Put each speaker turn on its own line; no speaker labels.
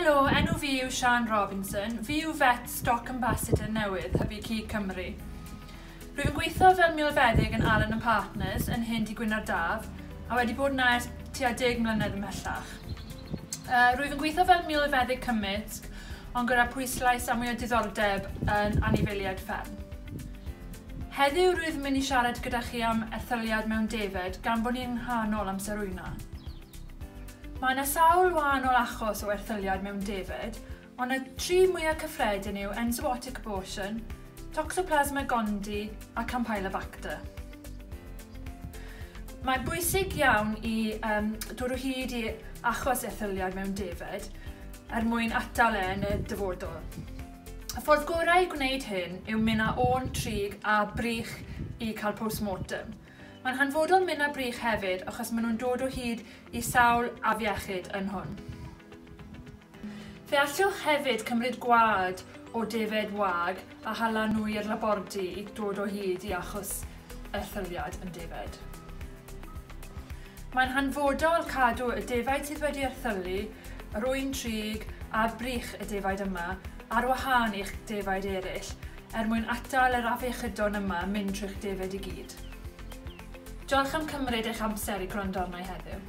Helo, enw fi yw Sian Robinson. Fi yw Vet Stock Ambassador newydd Hybu Cig Cymru. Rwyf yn gweithio fel milfeddyg yn Allen and Partners yn Hen Dŷ Gwyn ar Daf a wedi bod yna ers tua 10 mlynedd ymhellach. Rwyf yn gweithio fel milfeddyg cymysg ond gyda pwyslais a mwy o diddordeb yn anifeiliaid fferm. Heddiw rwyf yn mynd i siarad gyda chi am erthyliad mewn defaid gan bod ni yng nghanol amser wyna. Mae yna sawl wahanol achos o erthyliad mewn defaid, ond y tri mwyaf cyffredin yw enzootic abortion, Toxoplasma gondii a Campylobacter. Mae'n bwysig iawn i dod o hyd i achos erthyliad mewn defaid er mwyn atal e yn y dyfodol. Y ffordd gorau i gwneud hyn yw mynd â ôn, trig a brych i cael post-mortem. Mae'n hanfodol mynd â brych hefyd achos maen nhw'n dod o hyd i sawl afiechyd yn hwn. Fe allwch hefyd cymryd gwaed o defaid wag a hala nhw i'r labordy i dod o hyd i achos erthyliad yn defaid. Mae'n hanfodol cadw y defaid sydd wedi erthylu, yr ŵyn trig a brych y defaid yma ar wahân i'ch defaid eraill er mwyn atal yr afiechydon yma mynd trwy'ch defaid i gyd. Diolch am cymryd eich amser i gwrando arna i heddiw.